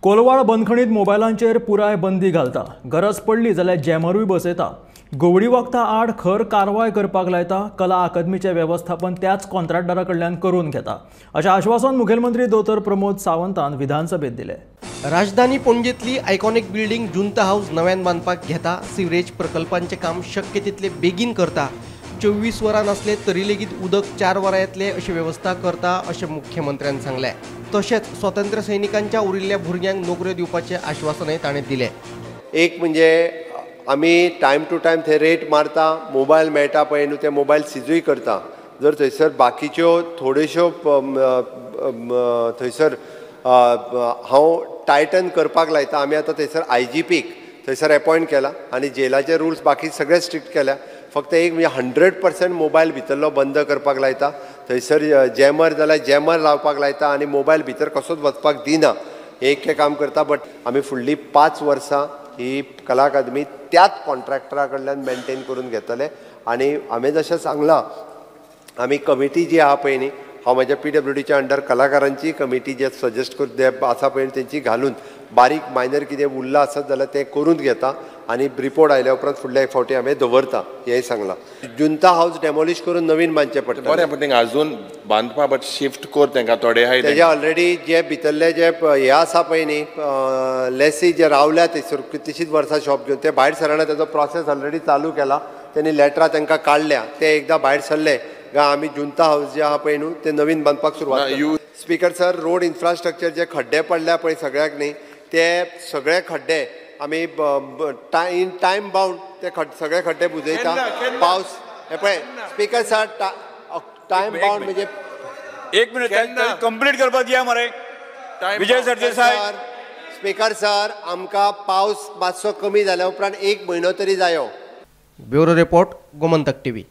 कोलवाळ बंदखणीत मोबायलांचेर पुराय बंदी घालता, गरज पडली जाल्यार जॅमरूय बसयता, गोवडी वखदां आड खर कारवाय करपाक लायता, कला अकादमीचें वेवस्थापन त्याच कॉन्ट्रॅक्टरा कडल्यान करून घेता अशें आश्वासन मुखेलमंत्री दोतोर प्रमोद सावंतान विधानसभेत दिलें। राजधानी पणजेतली आयकॉनिक बिल्डिंग जुंता हाऊस नव्यान बांदपाक घेता, सिवरेज प्रकल्पांचें काम शक्य तितले बेगीन करता, 24 वरां नासले तरी लेगीत उदक 4 वरां येतले अशी वेवस्था करता अशें मुख्यमंत्र्यान सांगलें। तशेंच स्वतंत्र सैनिकांच्या उरिल्ल्या भुरग्यांक नोकऱ्यो दिवपाचें आश्वासनय ताणें दिलें। एक म्हणजे आमी टायम टू टायम थंय रेट मारता, मोबायल मेळटा पळय न्हू ते मोबायल सिजूय करता। जर थंयसर बाकीच्यो थोड्योश्यो थंयसर हांव टायटन करपाक लायता। आमी आतां थंयसर IGPक थंयसर एपॉयंट केला आनी जेलाचे रुल्स बाकी सगळे स्ट्रिक्ट केल्या। फक्त एक म्हणजे 100% मोबायल भितरलो बंद करपाक लायता, थंयसर जॅमर जाल्यार जॅमर लावपाक लायता आनी मोबायल भितर कसोच वचपाक दिना, एक काम करता। बट आमी फुडली 5 वर्सां ही कला अकादमी त्याच कॉन्ट्रॅक्टरा कडल्यान मेंटेन करून घेतले आनी हांवें जशें सांगलां आमी कमिटी जी आहा पळय न्ही, हांव म्हज्या PWDच्या अंडर कलाकारांची कमिटी जे सजेस्ट करून आसा पळय तेंची घालून बारीक मायनर कितें उरलां आसत जाल्यार तें करून घेता आनी रिपोर्ट आयल्या उपरांत फुडल्या एक फावटी हांवें दवरता हेंय सांगलां। जुंता हावस डेमोलिश करून नवीन बांदचें पडटा। बरें, पूण तेंका अजून बांदपा बट शिफ्ट कर तेंकां थोडे आहाय तेजे ऑलरेडी जे भितरले जे हे आसा पळय न्ही लेसी जे रावल्या थंयसर कितलीशींच वर्सां शॉप घेवन ते भायर सरना, तेजो प्रोसेस ऑलरेडी चालू केला, तेणी लेटरां तांकां काडल्या, ते एकदां भायर सरले काय आमी जुंता हावस जे आहा पळय न्हू ते नवीन बांदपाक सुरवात. स्पीकर सर, रोड इन्फ्रास्ट्रक्चर जे खड्डे पडल्या पळय सगळ्याक न्ही ते सगळे खड्डे आमी इन टायम बाउंड ते सगळे खड्डे बुजयता। पावस हे पळय स्पीकर सर, टायम बाउंड म्हणजे एक मिनिट कंप्लीट करपाक दिया मरे विजय सरदेसाय। स्पीकर सर, आमकां पावस मातसो कमी जाल्या उपरांत 1 म्हयनो तरी जायो। Bureau report, Gomantak TV.